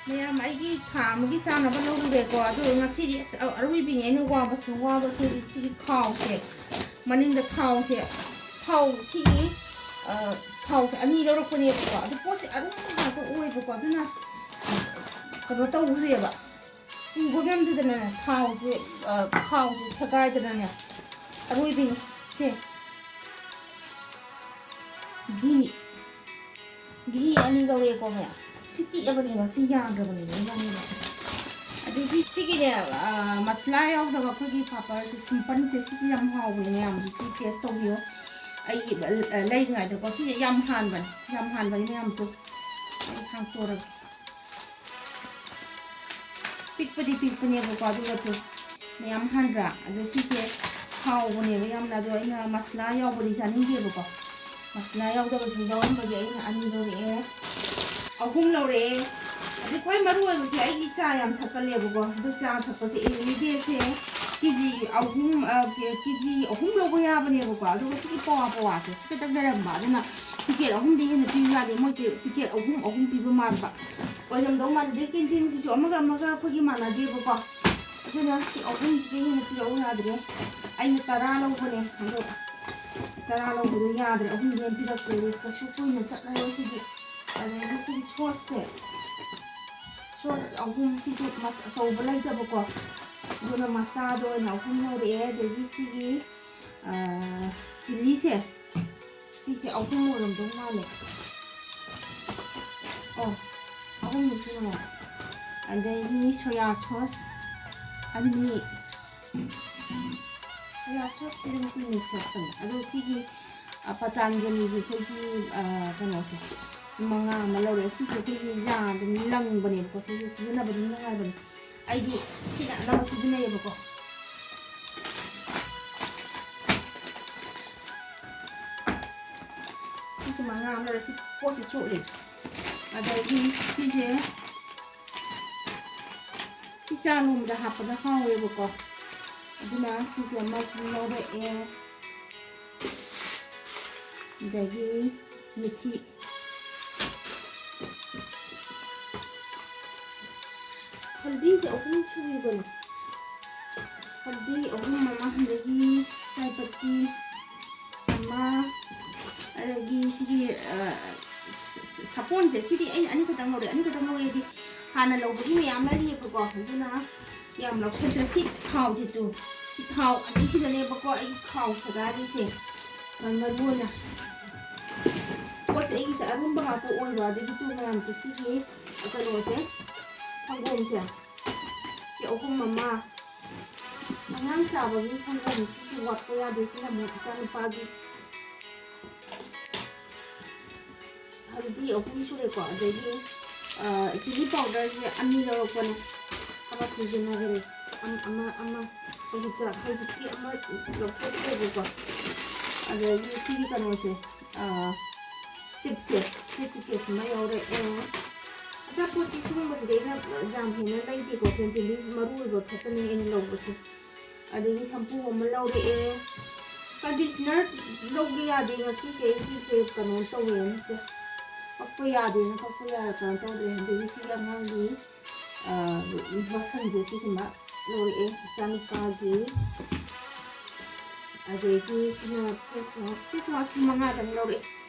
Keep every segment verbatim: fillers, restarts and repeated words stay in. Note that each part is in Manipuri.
ꯃꯌꯥꯝ, ꯑꯩꯒꯤ ꯊꯥ ꯑꯃꯒꯤ ꯆꯥꯅꯕ ꯂꯧꯔꯨꯔꯦꯀꯣ꯫ ꯑꯗꯨ ꯉꯁꯤꯗꯤ ꯑꯁ, ꯑ-, ꯑꯔꯣꯏꯕꯤꯅꯦ ꯑꯩꯅ ꯋꯥꯕꯁꯦ, ꯋꯥꯕꯁꯦ ꯁꯤꯒꯤ ꯈꯥꯎꯁꯦ, ꯃꯅꯤꯡꯗ ꯊꯥꯎꯁꯦ, ꯊꯥꯎ ꯁꯤꯒꯤ, ꯑ, ꯊꯥꯎꯁꯦ ꯑꯅꯤ ꯂꯧꯔꯛꯄꯅꯦꯕꯀꯣ꯫ ꯑꯗꯨ ꯄꯣꯠꯁꯦ ꯑꯔꯨꯝꯕ ꯉꯥꯛꯇ ꯑꯣꯏꯕꯀꯣ, ꯑꯗꯨꯅ ꯀꯩꯅꯣ ꯇꯧꯈ꯭ꯔꯦꯕ, ꯄꯨꯕ ꯉꯝꯗꯗꯅꯅꯦ ꯊꯥꯎꯁꯦ, ꯑ, ꯈꯥꯎꯁꯦ ꯁꯦꯒꯥꯏꯗꯅꯅꯦ ꯑꯔꯣꯏꯕꯤꯅꯤ ꯁꯦ꯫ ꯘꯤ, ꯘꯤ ꯑꯅꯤ ꯂꯧꯔꯛꯑꯦꯀꯣ ꯃꯌꯥꯝ꯫ ꯁꯤ ꯇꯦꯛꯑꯕꯅꯦꯕ, ꯁꯤ ꯌꯥꯗ꯭ꯔꯕꯅꯦꯕ, ꯏꯕꯥꯅꯤꯅ꯫ ꯑꯗꯒꯤ ꯁꯤꯒꯤꯅꯦ, ꯑ, ꯃꯁꯂꯥ ꯌꯥꯎꯗꯕ ꯑꯩꯈꯣꯏꯒꯤ ꯄꯥꯄꯔꯁꯦ, ꯁꯤꯝꯄꯜꯁꯦ, ꯁꯤꯁꯦ ꯌꯥꯝ ꯍꯥꯎꯕꯅꯦ ꯃꯌꯥꯝꯁꯨ꯫ ꯁꯤ ꯇꯦꯁ ꯇꯧꯕꯤꯌꯣ꯫ ꯑꯩ, ꯑ, ꯂꯩꯔꯤꯉꯩꯗꯀꯣ ꯁꯤꯁꯦ ꯌꯥꯝ ꯍꯥꯟꯕꯅꯦ, ꯌꯥꯝ ꯍꯥꯟꯕꯅꯦ ꯃꯌꯥꯝꯁꯨ꯫ ꯑꯩ ꯍꯥꯡꯇꯣꯔꯛꯀꯦ꯫ ꯄꯤꯛꯄꯗꯤ ꯄꯤꯛꯄꯅꯦꯕꯀꯣ, ꯑꯗꯨꯒ ꯇꯨ ꯃꯌꯥꯝ ꯍꯥꯟꯗ꯭ꯔꯥ? ꯑꯗꯣ ꯁꯤꯁꯦ ꯍꯥꯎꯕꯅꯦꯕ ꯌꯥꯝꯅ꯫ ꯑꯗꯣ ꯑꯩꯅ ꯃꯁꯂꯥ ꯌꯥꯎꯕꯗꯤ ꯆꯥꯅꯤꯡꯗꯦꯕꯀꯣ, ꯃꯁꯂꯥ ꯌꯥꯎꯗꯕꯁꯤ ꯂꯧꯔꯝꯕꯒꯤ ꯑꯩꯅ ꯑꯅꯤ ꯂꯧꯔꯛꯑꯦ, ꯑꯍꯨꯝ ꯂꯧꯔꯛꯑꯦ꯫ ꯑꯗꯩ ꯈ꯭ꯋꯥꯏ ꯃꯔꯨ ꯑꯣꯏꯕꯁꯦ, ꯑꯩꯒꯤ ꯆꯥ ꯌꯥꯝ ꯊꯛꯀꯜꯂꯦꯕꯀꯣ, ꯑꯗꯣ ꯆꯥ ꯊꯛꯄꯁꯦ ꯑꯦꯕ꯭ꯔꯤꯗꯦꯁꯦ ꯀꯦ ꯖꯤ ꯑꯍꯨꯝ, ꯑ, ꯀꯦ-, ꯀꯦ ꯖꯤ ꯑꯍꯨꯝ ꯂꯧꯕ ꯌꯥꯕꯅꯦꯕꯀꯣ꯫ ꯑꯗꯨꯒ ꯁꯤꯒꯤ ꯄꯋꯥ ꯄꯋꯥꯁꯦ ꯁꯤ ꯈꯛꯇꯪ ꯂꯩꯔꯝꯕ, ꯑꯗꯨꯅ ꯄꯤꯀꯦꯠ ꯑꯍꯨꯝꯗꯤ ꯍꯦꯟꯅ ꯄꯤꯕ ꯌꯥꯗꯦ꯫ ꯃꯣꯏꯁꯦ ꯄꯤꯀꯦꯠ ꯑꯍꯨꯝ ꯑꯍꯨꯝ ꯄꯤꯕ ꯃꯥꯟꯕ ꯑꯣꯏꯔꯝꯗꯧ ꯃꯥꯜꯂꯦ꯫ ꯑꯗꯩ ꯀꯦꯟꯇꯤꯟꯁꯤꯁꯨ ꯑꯃꯒ ꯑꯃꯒ ꯑꯩꯈꯣꯏꯒꯤ ꯃꯥꯟꯅꯗꯦꯕꯀꯣ꯫ ꯑꯗꯨꯅ ꯁꯤ ꯑꯍꯨꯝꯁꯤꯗꯒꯤ ꯍꯦꯟꯅ ꯄꯤꯔꯛꯎ ꯌꯥꯗ꯭ꯔꯦ꯫ ꯑꯩꯅ ꯇꯔꯥ ꯂꯧꯕꯅꯦ, ꯑꯗꯣ ꯇꯔꯥ ꯂꯧꯕꯗꯣ ꯌꯥꯗ꯭ꯔꯦ, ꯑꯍꯨꯝꯗꯒꯤ ꯍꯦꯟꯅ ꯄꯤꯔꯛꯇ꯭ꯔꯦ꯫ ꯑꯗꯨ ꯀꯩꯁꯨ ꯀꯨꯏꯅ ꯆꯠꯂꯔꯣꯏ ꯁꯤꯗꯤ꯫ ꯑꯗꯒꯤ ꯁꯤꯒꯤ ꯁꯣꯁꯁꯦ, ꯁꯣꯁ ꯑꯍꯨꯝ, ꯁꯤꯁꯨ ꯃꯆ-, ꯑꯆꯧꯕ ꯂꯩꯇꯕꯀꯣ, ꯑꯗꯨꯅ ꯃꯆꯥꯗ ꯑꯣꯏꯅ ꯑꯍꯨꯝ ꯂꯧꯔꯛꯑꯦ꯫ ꯑꯗꯒꯤ ꯁꯤꯒꯤ, ꯑ, ꯆꯤꯂꯤꯁꯦ, ꯁꯤꯁꯦ ꯑꯍꯨꯝ ꯑꯣꯏꯔꯝꯗꯧ ꯃꯥꯜꯂꯦ꯫ ꯑꯣ, ꯑꯍꯨꯝꯅꯤ ꯁꯤꯅꯅꯦ꯫ ꯑꯗꯒꯤ ꯁꯣꯌꯥ ꯁꯣꯁ ꯑꯅꯤ꯫ ꯁꯣꯌꯥ ꯁꯣꯁꯇꯤ ꯑꯗꯨꯝ ꯀꯨꯏꯅ ꯆꯠꯄꯅꯦ꯫ ꯑꯗꯣ ꯁꯤꯒꯤ, ꯑ, ꯄꯇꯥꯟꯖꯂꯤꯒꯤ ꯑꯩꯈꯣꯏꯒꯤ, ꯑ, ꯀꯩꯅꯣꯁꯦ, ꯁꯤ ꯃꯉꯥ ꯑꯃ ꯂꯧꯔꯦ꯫ ꯁꯤꯁꯦ ꯑꯩꯈꯣꯏꯒꯤ ꯌꯥ ꯑꯗꯨꯝ ꯂꯪꯕꯅꯦꯕꯀꯣ꯫ ꯁꯤꯁꯦ ꯁꯤꯖꯤꯟꯅꯕ ꯑꯗꯨꯝ ꯅꯨꯡꯉꯥꯏꯕꯅꯦ꯫ ꯑꯩꯗꯤ ꯁꯤꯅ ꯑꯅꯝꯕ ꯁꯤꯖꯤꯟꯅꯩꯌꯦꯕꯀꯣ꯫ ꯁꯤꯁꯨ ꯃꯉꯥ ꯑꯃ ꯂꯩꯔꯦ꯫ ꯁꯤ ꯄꯣꯠꯁꯤ ꯆꯣꯠꯂꯤ꯫ ꯑꯗꯒꯤ ꯁꯤꯁꯦ ꯁꯤ ꯆꯥ ꯂꯣꯟꯕꯗ ꯍꯥꯞꯄꯗ ꯍꯥꯎꯋꯦꯕꯀꯣ, ꯑꯗꯨꯅ ꯁꯤꯁꯦ ꯑꯃ ꯁꯨꯝ ꯂꯧꯔꯛꯑꯦ꯫ ꯑꯗꯒꯤ ꯃꯤꯊꯤ, ꯍꯜꯗꯤꯁꯦ ꯑꯍꯨꯝ ꯁꯨꯕꯤꯕꯅꯦ꯫ ꯍꯜꯗꯤ ꯑꯍꯨꯝ ꯑꯃ, ꯑꯗꯒꯤ ꯆꯥꯏꯄꯠꯇꯤ ꯑꯃ, ꯑꯗꯒꯤ ꯁꯤꯒꯤ, ꯑ, ꯁ-, ꯁ-, ꯁꯥꯄꯣꯟꯁꯦ ꯁꯤꯗꯤ ꯑꯩꯅ ꯑꯅꯤꯈꯛꯇꯪ ꯂꯧꯔꯦ꯫ ꯑꯅꯤꯈꯛꯇꯪ ꯂꯧꯔꯦꯗꯤ ꯍꯥꯟꯅ ꯂꯧꯕꯒꯤ ꯃꯌꯥꯝ ꯂꯩꯔꯤꯑꯕꯀꯣ, ꯑꯗꯨꯅ ꯌꯥꯝ ꯂꯧꯁꯟꯗ꯭ꯔꯦ꯫ ꯁꯤ ꯊꯥꯎꯁꯦ ꯇꯨ, ꯁꯤ ꯊꯥꯎ ꯑꯅꯤꯁꯤꯗꯅꯦꯕꯀꯣ ꯑꯩ ꯊꯥꯎ ꯁꯦꯒꯥꯏꯔꯤꯁꯦ꯫ ꯃꯔꯨ ꯑꯣꯏꯅ ꯄꯣꯠꯁꯦ ꯑꯩꯒꯤꯁꯦ ꯑꯔꯨꯝꯕ ꯉꯥꯛꯇ ꯑꯣꯏꯕ, ꯑꯗꯒꯤ ꯇꯨ ꯃꯌꯥꯝꯁꯦ ꯁꯤꯒꯤ ꯀꯩꯅꯣꯁꯦ, ꯁꯪꯒꯣꯝꯁꯦ, ꯁꯤ ꯑꯍꯨꯝ ꯑꯃ, ꯑꯉꯥꯡ ꯆꯥꯕꯒꯤ ꯁꯪꯒꯣꯝ ꯁꯤꯁꯨ ꯋꯥꯠꯄ ꯌꯥꯗꯦ꯫ ꯁꯤꯅ ꯑꯃꯨꯛ ꯏꯆꯥꯅꯨꯄꯥꯒꯤ ꯍꯜꯗꯤ ꯑꯍꯨꯝ ꯁꯨꯔꯦꯀꯣ꯫ ꯑꯗꯒꯤ, ꯑ, ꯆꯤꯂꯤ ꯄꯥꯎꯗꯔꯁꯦ ꯑꯅꯤ ꯂꯧꯔꯛꯄꯅꯦ, ꯑꯃ ꯁꯤꯖꯤꯟꯅꯈ꯭ꯔꯦ꯫ ꯑꯝ-, ꯑꯃ, ꯑꯃ ꯍꯧꯖꯤꯛꯇ, ꯍꯧꯖꯤꯛꯀꯤ ꯑꯃ ꯂꯧꯊꯣꯛꯈ꯭ꯔꯦꯕꯀꯣ꯫ ꯑꯗꯒꯤ ꯁꯤꯒꯤ ꯀꯩꯅꯣꯁꯦ, ꯑ, ꯆꯤꯞꯁꯦ, ꯁꯤ ꯄꯤꯀꯦꯠꯁꯤꯃ ꯌꯥꯎꯔꯛꯑꯦ꯫ ꯑꯆꯥꯄꯣꯠꯇꯤ ꯁꯤꯒꯨꯝꯕꯁꯤꯗꯤ ꯑꯩꯅ ꯌꯥꯝ ꯍꯦꯟꯅ ꯂꯩꯗꯦꯀꯣ, ꯀꯦꯟꯇꯤꯟꯒꯤ ꯃꯔꯨ ꯑꯣꯏꯕ ꯈꯛꯇꯅꯦ ꯑꯩꯅ ꯂꯧꯕꯁꯦ꯫ ꯑꯗꯒꯤ ꯁꯝꯄꯨ ꯑꯃ ꯂꯧꯔꯛꯑꯦ꯫ ꯀꯟꯗꯤꯁꯅꯔ ꯂꯧꯒꯦ ꯌꯥꯗꯦ ꯉꯁꯤꯁꯦ, ꯑꯩꯒꯤꯁꯦ ꯀꯩꯅꯣ ꯇꯧꯋꯦꯅ ꯁꯦ, ꯀꯛꯄ ꯌꯥꯗꯦꯅ, ꯀꯛꯄ ꯌꯥꯔ ꯀꯩꯅꯣ ꯇꯧꯗ꯭ꯔꯦ꯫ ꯑꯗꯒꯤ ꯁꯤꯒꯤ ꯑꯉꯥꯡꯒꯤ, ꯑ, ꯂꯣꯁꯟꯁꯦ ꯁꯤꯁꯤꯃ ꯂꯧꯔꯛꯑꯦ, ꯏꯆꯥꯅꯨꯄꯥꯒꯤ꯫ ꯑꯗꯒꯤ ꯁꯤꯅ ꯐꯦꯁ ꯋꯥꯁ, ꯐꯦꯁ ꯋꯥꯁ ꯃꯉꯥꯗꯪ ꯂꯧꯔꯛꯑꯦ꯫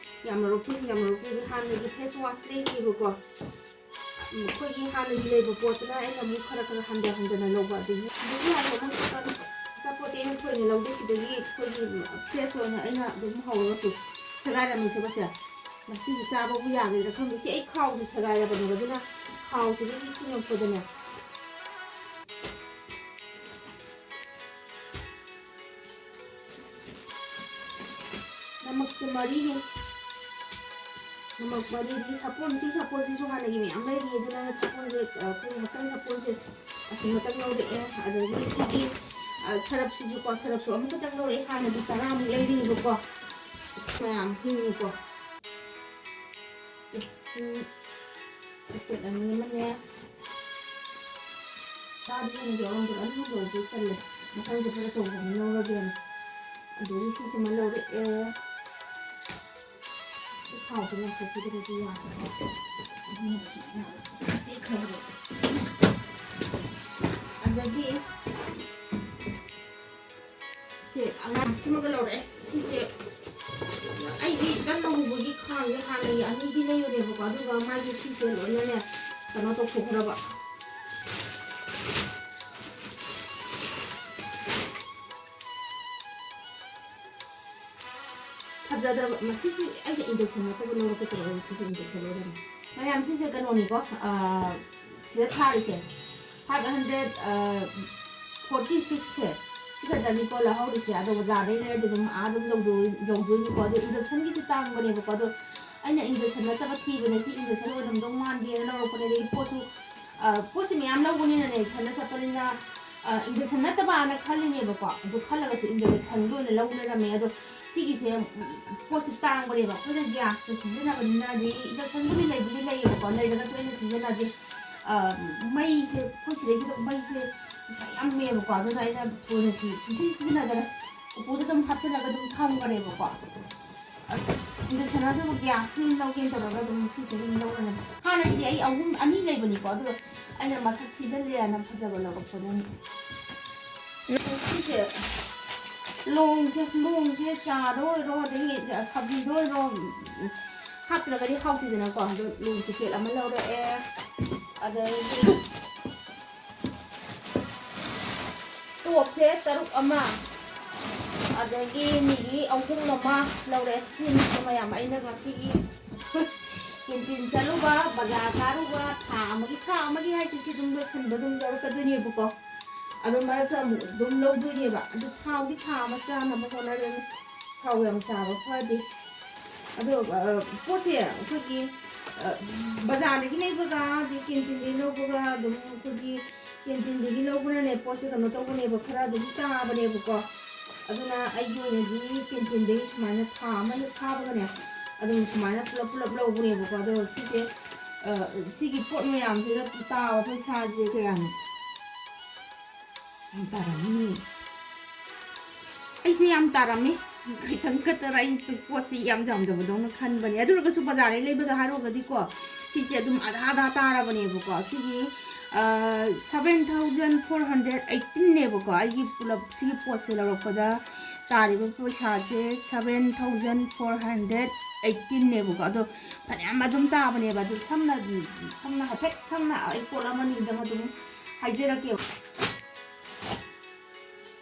ꯌꯥꯝ ꯂꯧꯔꯛꯇꯦ, ꯌꯥꯝ ꯂꯧꯔꯛꯇꯦꯗꯤ ꯍꯥꯟꯅꯒꯤ ꯐꯦꯁ ꯋꯥꯁ ꯂꯩꯔꯤꯕꯀꯣ꯫ ꯑꯩꯈꯣꯏꯒꯤ ꯍꯥꯟꯅꯒꯤ ꯂꯩꯕ ꯄꯣꯠꯇꯨꯅ ꯑꯩꯅ ꯑꯃꯨꯛ ꯈꯔ ꯈꯔ ꯍꯟꯊ ꯍꯟꯊꯅ ꯂꯧꯕ꯫ ꯑꯗꯒꯤ ꯍꯧꯖꯤꯛꯀꯤ ꯍꯥꯏꯕ ꯑꯃ ꯑꯆꯥꯄꯣꯠꯇꯤ ꯑꯩꯅ ꯊꯣꯏꯅ ꯂꯧꯗꯦ꯫ ꯁꯤꯗꯒꯤ ꯑꯩꯈꯣꯏꯒꯤ ꯐ꯭ꯔꯦꯁ ꯑꯣꯏꯅ ꯑꯩꯅ ꯑꯗꯨꯝ ꯍꯧꯔꯒ ꯁꯦꯒꯥꯏꯔꯝꯃꯤꯁꯦ ꯁꯦ꯫ ꯃꯁꯤꯁꯦ ꯆꯥꯕꯕꯨ ꯌꯥꯒꯗ꯭ꯔꯥ ꯈꯪꯗꯦ꯫ ꯁꯤ ꯑꯩ ꯈꯥꯎꯁꯦ ꯁꯦꯒꯥꯏꯔꯕꯅꯦꯕ, ꯑꯗꯨꯅ ꯈꯥꯎꯁꯤꯗꯒꯤ ꯆꯤꯡꯉꯛꯄꯗꯅꯦ꯫ ꯅꯃꯛꯁꯦ ꯃꯔꯤꯅꯤ꯫ ꯅꯃꯛ ꯃꯔꯤꯗꯤ ꯁꯥꯄꯣꯟ, ꯁꯤ ꯁꯥꯄꯣꯟꯁꯤꯁꯨ ꯍꯥꯟꯅꯒꯤ ꯃꯌꯥꯝ ꯂꯩꯔꯤ, ꯑꯗꯨꯅ ꯁꯥꯄꯣꯟꯁꯦ, ꯑ, ꯑꯩꯈꯣꯏ ꯍꯛꯆꯥꯡ ꯁꯥꯄꯣꯟꯁꯦ ꯑꯁꯤꯃꯇꯪ ꯂꯧꯔꯛꯑꯦ꯫ ꯑꯗꯒꯤ ꯁꯤꯒꯤ, ꯑ, ꯁꯔꯞꯁꯤꯁꯨꯀꯣ, ꯁꯔꯞꯁꯨ ꯑꯃꯈꯛꯇꯪ ꯂꯧꯔꯛꯑꯦ, ꯍꯥꯟꯅꯗꯤ ꯇꯔꯥꯃꯨꯛ ꯂꯩꯔꯤꯕꯀꯣ꯫ ꯃꯌꯥꯝ ꯍꯤꯡꯉꯤꯀꯣ꯫ ꯎꯝ, ꯄꯦꯀꯦꯠ ꯑꯅꯤ ꯑꯃꯅꯦ꯫ ꯆꯥꯗꯤ ꯍꯦꯟꯅ ꯌꯥꯎꯔꯝꯗꯦ, ꯑꯅꯤ ꯑꯍꯨꯝ ꯂꯧꯔꯗꯤ ꯇꯜꯂꯦ꯫ ꯃꯊꯪꯁꯦ ꯈꯔ ꯑꯆꯧꯕ ꯑꯃ ꯂꯧꯔꯒꯦꯅ꯫ ꯑꯗꯒꯤ ꯁꯤꯁꯤꯃ ꯂꯧꯔꯛꯑꯦ꯫ ꯁꯤ ꯊꯥꯎꯁꯦ ꯂꯪꯊꯣꯛꯄꯤꯗ꯭ꯔꯗꯤ ꯌꯥꯗ꯭ꯔꯦ꯫ ꯁꯤꯖꯤꯟꯅꯕꯁꯨ ꯌꯥꯝ ꯇꯦꯛꯈ꯭ꯔꯕꯅꯦ꯫ ꯑꯗꯒꯤ ꯁꯦ ꯑꯉꯥꯡ ꯁꯤꯃꯒ ꯂꯧꯔꯛꯑꯦ꯫ ꯁꯤꯁꯦ ꯑꯩꯒꯤ ꯀꯟꯅ ꯍꯧꯕꯒꯤ ꯈꯥꯡꯁꯦ ꯍꯥꯟꯅꯒꯤ ꯑꯅꯤꯗꯤ ꯂꯩꯕꯅꯦꯕꯀꯣ, ꯑꯗꯨꯒ ꯃꯥꯒꯤ ꯁꯤꯁꯦ ꯂꯣꯏꯅꯅꯦ ꯀꯩꯅꯣ ꯇꯧꯊꯣꯛꯈ꯭ꯔꯕ꯫ ꯐꯖꯗꯕ ꯃꯁꯤꯁꯨ ꯑꯩꯅ induction ꯅꯠꯇꯕ ꯂꯧꯔꯛꯀꯦ ꯇꯧꯔꯒ ꯁꯤꯁꯨ induction ꯂꯩꯔꯝꯃꯦ꯫ ꯃꯌꯥꯝ ꯁꯤꯁꯦ ꯀꯩꯅꯣꯅꯤꯀꯣ, ꯑꯥ, ꯁꯤꯗ ꯊꯥꯔꯤꯁꯦ five hundred forty six ꯁꯦ, ꯁꯤ ꯈꯛꯇꯅꯤꯀꯣ ꯂꯧꯍꯧꯔꯤꯁꯦ꯫ ꯑꯗꯣ ꯕꯖꯥꯔꯗꯩ ꯂꯩꯔꯗꯤ ꯑꯗꯨꯝ ꯑꯥ ꯑꯗꯨꯝ ꯌꯧꯗꯣꯏ-, ꯌꯧꯗꯣꯏꯅꯤꯀꯣ꯫ ꯑꯗꯣ induction ꯒꯤꯁꯦ ꯇꯥꯡꯕꯅꯦꯕꯀꯣ꯫ ꯑꯗꯣ ꯑꯩꯅ induction ꯅꯠꯇꯕ ꯊꯤꯕꯅꯦ, ꯁꯤ induction ꯑꯣꯏꯔꯝꯗꯧ ꯃꯥꯟꯗꯦꯅ ꯂꯧꯔꯛꯄꯅꯦ꯫ ꯑꯗꯒꯤ ꯄꯣꯠꯁꯨ, ꯑ, ꯄꯣꯠꯁꯦ ꯃꯌꯥꯝ ꯂꯧꯕꯅꯤꯅꯅꯦ, ꯏꯊꯟꯗ ꯆꯠꯄꯅꯤꯅ, ꯑ, induction ꯅꯠꯇꯕꯅ ꯈꯜꯂꯤꯅꯦꯕꯀꯣ꯫ ꯑꯗꯨ ꯈꯜꯂꯒꯁꯨ induction ꯒꯤ ꯑꯣꯏꯅ ꯂꯧ ꯂꯩꯔꯝꯃꯦ꯫ ꯑꯗꯣ ꯁꯤꯒꯤꯁꯦ, ꯎꯝ, ꯄꯣꯠꯁꯦ ꯇꯥꯡꯕꯅꯦꯕ꯫ ꯑꯩꯈꯣꯏꯅ gas ꯇ ꯁꯤꯖꯤꯟꯅꯕꯅꯤꯅ, ꯑꯗꯩ induction ꯕꯨꯗꯤ ꯂꯩꯕꯨꯗꯤ ꯂꯩꯌꯦꯕꯀꯣ, ꯂꯩꯔꯒꯁꯨ ꯑꯩꯅ ꯁꯤꯖꯤꯟꯅꯗꯦ꯫ ꯑ, ꯃꯩꯁꯦ, ꯑꯩꯈꯣꯏ ꯁꯤꯗꯩꯁꯤꯗ ꯃꯩꯁꯦ ꯄꯩꯁꯥ ꯌꯥꯝꯃꯦꯕꯀꯣ, ꯑꯗꯨꯅ ꯑꯩꯅ ꯊꯣꯏꯅ ꯁꯤ ꯁꯨꯡꯁꯤ ꯁꯤꯖꯤꯟꯅꯗꯔꯦ꯫ ꯎꯄꯨꯗ ꯑꯗꯨꯝ ꯍꯥꯞꯆꯤꯜꯂꯒ ꯑꯗꯨꯝ ꯊꯝꯈ꯭ꯔꯦꯕꯀꯣ꯫ ꯑꯗꯨ induction ꯅꯠꯇꯕ gas ꯀꯤ ꯑꯣꯏꯅ ꯂꯧꯒꯦꯅ ꯇꯧꯔꯒ ꯑꯗꯨꯝ ꯁꯤꯁꯦ ꯑꯗꯨꯝ ꯂꯧꯔꯅꯤ꯫ ꯍꯥꯟꯅꯒꯤꯗꯤ ꯑꯩ ꯑꯍꯨꯝ, ꯑꯅꯤ ꯂꯩꯕꯅꯤꯀꯣ, ꯑꯗꯨꯒ ꯑꯩꯅ ꯃꯁꯛ ꯊꯤꯖꯤꯜꯂꯦꯅ ꯐꯖꯕ ꯂꯧꯔꯛꯄꯅꯦ꯫ ꯁꯤꯁꯦ ꯂꯣꯡꯁꯦ, ꯂꯣꯡꯁꯦ ꯆꯥꯗ ꯑꯣꯏꯔꯣ, ꯑꯗꯒꯤ ꯁꯕꯖꯤꯗ ꯑꯣꯏꯔꯣ, ꯍꯥꯞꯇ꯭ꯔꯒꯗꯤ ꯍꯥꯎꯇꯦꯗꯅꯀꯣ꯫ ꯑꯗꯣ ꯂꯣꯡ packet ꯑꯃ ꯂꯧꯔꯛꯑꯦ, ꯑꯗꯒꯤ top ꯁꯦ ꯇꯔꯨꯛ ꯑꯃ, ꯑꯗꯒꯤ ꯃꯤꯒꯤ ꯑꯍꯨꯝ ꯑꯃ ꯂꯧꯔꯛꯑꯦ꯫ ꯁꯤꯅꯤ ꯃꯌꯥꯝ ꯑꯩꯅ ꯉꯁꯤꯒꯤ canteen ꯆꯠꯂꯨꯕ, ꯕꯖꯥꯔ ꯀꯥꯔꯨꯕ, ꯊꯥ ꯑꯃꯒꯤ, ꯊꯥ ꯑꯃꯒꯤ ꯍꯥꯏꯁꯦ ꯁꯤ ꯑꯗꯨꯝ ꯂꯣꯏꯁꯟꯕ ꯑꯗꯨꯝ ꯌꯥꯎꯔꯛꯀꯗꯣꯏꯅꯦꯕꯀꯣ꯫ ꯑꯗꯨ ꯃꯔꯛꯇ ꯑꯃꯨꯛ ꯑꯗꯨꯝ ꯂꯧꯗꯣꯏꯅꯦꯕ꯫ ꯑꯗꯨ ꯊꯥꯎꯗꯤ ꯊꯥ ꯑꯃ ꯆꯥꯅꯕ ꯍꯣꯠꯅꯔꯦ꯫ ꯊꯥꯎ ꯌꯥꯝ ꯆꯥꯕ ꯐꯗꯦ꯫ ꯑꯗꯣ, ꯑ, ꯄꯣꯠꯁꯦ ꯑꯩꯈꯣꯏꯒꯤ, ꯑ, ꯕꯖꯥꯔꯗꯒꯤ ꯂꯩꯕꯒ ꯑꯗꯩ canteen ꯗꯒꯤ ꯂꯧꯕꯒ ꯑꯗꯨꯝ ꯑꯩꯈꯣꯏꯒꯤ canteen ꯗꯒꯤ ꯂꯧꯕꯅꯅꯦ, ꯄꯣꯠꯁꯦ ꯀꯩꯅꯣ ꯇꯧꯕꯅꯦꯕ, ꯈꯔ ꯑꯗꯨꯝ ꯇꯥꯕꯅꯦꯕꯀꯣ꯫ ꯑꯗꯨꯅ ꯑꯩꯒꯤ ꯑꯣꯏꯅꯗꯤ canteen ꯗꯒꯤ ꯁꯨꯃꯥꯏꯅ ꯊꯥ ꯑꯃ ꯍꯦꯛ ꯐꯥꯕꯒꯅꯦ, ꯑꯗꯨꯝ ꯁꯨꯃꯥꯏꯅ ꯄꯨꯂꯞ ꯄꯨꯂꯞ ꯂꯧꯕꯅꯦꯕꯀꯣ꯫ ꯑꯗꯣ ꯁꯤꯁꯦ, ꯑ, ꯁꯤꯒꯤ ꯄꯣꯠ ꯃꯌꯥꯝꯁꯤꯗ ꯇꯥꯕ ꯄꯩꯁꯥꯁꯦ ꯀꯌꯥꯅꯣ? ꯌꯥꯝ ꯇꯥꯔꯝꯃꯤꯅꯦ꯫ ꯑꯩꯁꯦ ꯌꯥꯝ ꯇꯥꯔꯝꯃꯤ꯫ ꯈꯤꯇꯪ ꯈꯛꯇꯔ ꯑꯩ ꯄꯣꯠꯁꯤ ꯌꯥꯝ ꯌꯥꯝꯗꯕꯗꯧꯅ ꯈꯟꯕꯅꯦ꯫ ꯑꯗꯨ ꯑꯣꯏꯔꯒꯁꯨ ꯕꯖꯥꯔꯗꯩ ꯂꯩꯕꯒ ꯍꯥꯏꯔꯨꯔꯒꯗꯤꯀꯣ, ꯁꯤꯁꯦ ꯑꯗꯨꯝ ꯑꯙꯥ ꯑꯙꯥ ꯇꯥꯔꯕꯅꯦꯕꯀꯣ꯫ ꯁꯤꯒꯤ, ꯁꯚꯦꯟ ꯊꯥꯎꯖꯟ ꯐꯣꯔ ꯍꯟꯗ꯭ꯔꯦꯠ ꯑꯩꯠꯇꯤꯟꯅꯦꯕꯀꯣ꯫ ꯑꯩꯒꯤ ꯄꯨꯂꯞ ꯁꯤꯒꯤ ꯄꯣꯠꯁꯦ ꯂꯧꯔꯛꯄꯗ ꯇꯥꯔꯤꯕ ꯄꯩꯁꯥꯁꯦ ꯁꯚꯦꯟ ꯊꯥꯎꯖꯟ ꯐꯣꯔ ꯍꯟꯗ꯭ꯔꯦꯠ ꯑꯩꯠꯇꯤꯟꯅꯦꯕꯀꯣ꯫ ꯑꯗꯣ ꯐꯅꯌꯥꯝ ꯑꯗꯨꯝ ꯇꯥꯕꯅꯦꯕ꯫ ꯑꯗꯨ ꯁꯝꯅ ꯁꯝꯅ ꯍꯥꯏꯐꯦꯠ ꯁꯝꯅ ꯑꯩ ꯄꯣꯠ ꯑꯃꯅꯤꯗꯪ ꯑꯗꯨꯝ ꯍꯥꯏꯖꯔꯛꯀꯦꯕ꯫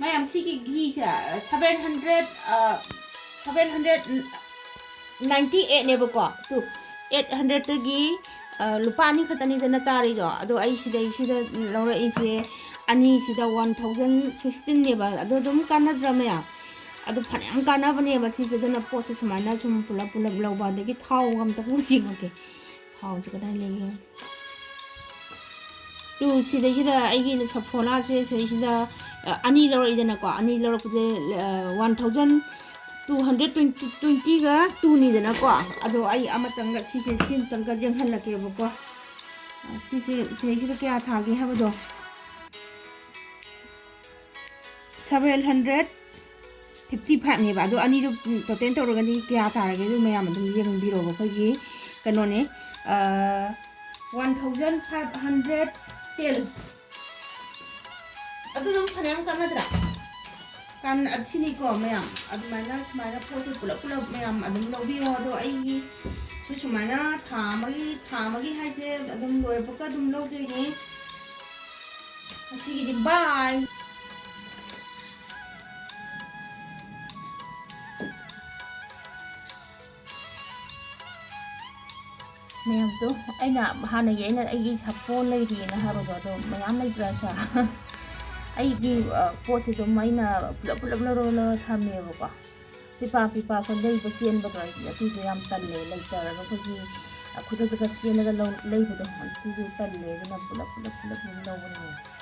ꯃꯌꯥꯝ, ꯁꯤꯒꯤ ꯘꯤꯁꯦ seven hundred, seven hundred ninety ꯑꯩꯠꯅꯦꯕꯀꯣ꯫ ꯇꯨ, ꯑꯩꯠ ꯍꯟꯗ꯭ꯔꯦꯠꯇꯒꯤ ꯂꯨꯄꯥ ꯑꯅꯤ ꯈꯛꯇꯅꯤꯗꯅ ꯇꯥꯔꯤꯗꯣ꯫ ꯑꯗꯣ ꯑꯩ ꯁꯤꯗꯩꯁꯤꯗ ꯂꯧꯔꯛꯏꯁꯦ ꯑꯅꯤꯁꯤꯗ ꯋꯥꯟ ꯊꯥꯎꯖꯟ ꯁꯤꯛꯁꯇꯤꯟꯅꯦꯕ꯫ ꯑꯗꯣ ꯑꯗꯨꯝ ꯀꯥꯟꯅꯗ꯭ꯔꯥ ꯃꯌꯥꯝ? ꯑꯗꯣ ꯐꯅꯌꯥꯝ ꯀꯥꯟꯅꯕꯅꯦꯕ ꯁꯤꯁꯦ꯫ ꯑꯗꯨꯅ ꯄꯣꯠꯁꯦ ꯁꯨꯃꯥꯏꯅ ꯁꯨꯝ ꯄꯨꯂꯞ ꯄꯨꯂꯞ ꯂꯧꯕ꯫ ꯑꯗꯒꯤ ꯊꯥꯎ ꯑꯝꯇ ꯌꯦꯡꯉꯛꯀꯦ꯫ ꯊꯥꯎꯁꯦ ꯀꯗꯥꯏ ꯂꯩꯒꯦ? ꯇꯨ, ꯁꯤꯗꯩꯁꯤꯗ ꯑꯩꯒꯤ ꯁꯐꯣꯂꯥꯁꯦ ꯁꯤꯗꯩꯁꯤꯗ, ꯑ, ꯑꯅꯤ ꯂꯧꯔꯛꯏꯗꯅꯀꯣ꯫ ꯑꯅꯤ ꯂꯧꯔꯛꯄꯁꯦ, uh, one thousand two hundred twenty, ꯇ꯭ꯋꯦꯟꯇꯤꯒ ꯇꯨꯅꯤꯗꯅꯀꯣ꯫ ꯑꯗꯣ ꯑꯩ ꯑꯃꯇꯪꯒ ꯁꯤꯁꯦ, ꯁꯤ ꯑꯃꯇꯪꯒ ꯌꯦꯡꯍꯜꯂꯛꯀꯦꯕꯀꯣ꯫ ꯑ, ꯁꯤꯁꯦ ꯁꯤꯗꯩꯁꯤꯗ ꯀꯌꯥ ꯊꯥꯒꯦ ꯍꯥꯏꯕꯗꯣ꯫ ꯁꯚꯦꯟ ꯍꯟꯗ꯭ꯔꯦꯠ ꯐꯤꯐꯇꯤ ꯐꯥꯏꯚꯅꯦꯕ꯫ ꯑꯗꯣ ꯑꯅꯤꯗꯣ, ꯎꯝ, total ꯇꯧꯔꯒꯗꯤ ꯀꯌꯥ ꯇꯥꯔꯒꯦ? ꯑꯗꯨ ꯃꯌꯥꯝ ꯑꯗꯨꯝ ꯌꯦꯡꯕꯤꯔꯣꯕ꯫ ꯑꯩꯈꯣꯏꯒꯤ ꯀꯩꯅꯣꯅꯦ, ꯑ, one thousand five hundred ten. ꯑꯗꯨ ꯑꯗꯨꯝ ꯐꯅꯌꯥꯝ ꯀꯥꯟꯅꯗ꯭ꯔꯥ? ꯀꯥꯟ-, ꯑꯁꯤꯅꯤꯀꯣ ꯃꯌꯥꯝ꯫ ꯑꯗꯨꯃꯥꯏꯅ ꯁꯨꯃꯥꯏꯅ ꯄꯣꯠꯁꯦ ꯄꯨꯂꯞ ꯄꯨꯂꯞ ꯃꯌꯥꯝ ꯑꯗꯨꯝ ꯂꯧꯕꯤꯌꯣ꯫ ꯑꯗꯣ ꯑꯩꯒꯤ ꯁꯤ ꯁꯨꯃꯥꯏꯅ ꯊꯥ ꯑꯃꯒꯤ, ꯊꯥ ꯑꯃꯒꯤ ꯍꯥꯏꯁꯦ ꯑꯗꯨꯝ ꯂꯣꯏꯔꯛꯄꯒ ꯑꯗꯨꯝ ꯂꯧꯗꯣꯏꯅꯦ꯫ ꯉꯁꯤꯒꯤꯗꯤ bye꯫ ꯃꯌꯥꯝꯗꯣ, ꯑꯩꯅ ꯍꯥꯟꯅꯒꯤ ꯑꯩꯅ ꯑꯩꯒꯤ ꯁꯥꯄꯣꯟ ꯂꯩꯔꯤꯅ ꯍꯥꯏꯕꯗꯣ, ꯑꯗꯣ ꯃꯌꯥꯝ ꯂꯩꯇ꯭ꯔꯥ ꯁꯥ? ꯑꯩꯒꯤ, ꯑ, ꯄꯣꯠꯁꯦ ꯑꯗꯨꯝ ꯑꯩꯅ ꯄꯨꯂꯞ ꯄꯨꯂꯞ ꯂꯧꯔ ꯂꯧꯔ ꯊꯝꯃꯦꯕꯀꯣ꯫ ꯄꯤꯄꯥ ꯄꯤꯄꯥ ꯑꯩꯈꯣꯏ ꯂꯩꯕ ꯆꯦꯟꯕꯗꯣ ꯑꯩꯗꯤ ꯑꯗꯨꯗꯣ ꯌꯥꯝ ꯇꯜꯂꯦ꯫ ꯂꯩꯇꯔꯒ ꯑꯩꯈꯣꯏꯒꯤ, ꯑ, ꯈꯨꯗꯛꯇꯒ ꯆꯦꯜꯂꯒ ꯂꯧ-, ꯂꯩꯕꯗꯣ ꯑꯗꯨꯗꯣ ꯇꯜꯂꯦ꯫ ꯑꯗꯨꯅ ꯄꯨꯂꯞ ꯄꯨꯂꯞ ꯄꯨꯂꯞ ꯑꯗꯨꯝ ꯂꯧꯕꯅꯦ꯫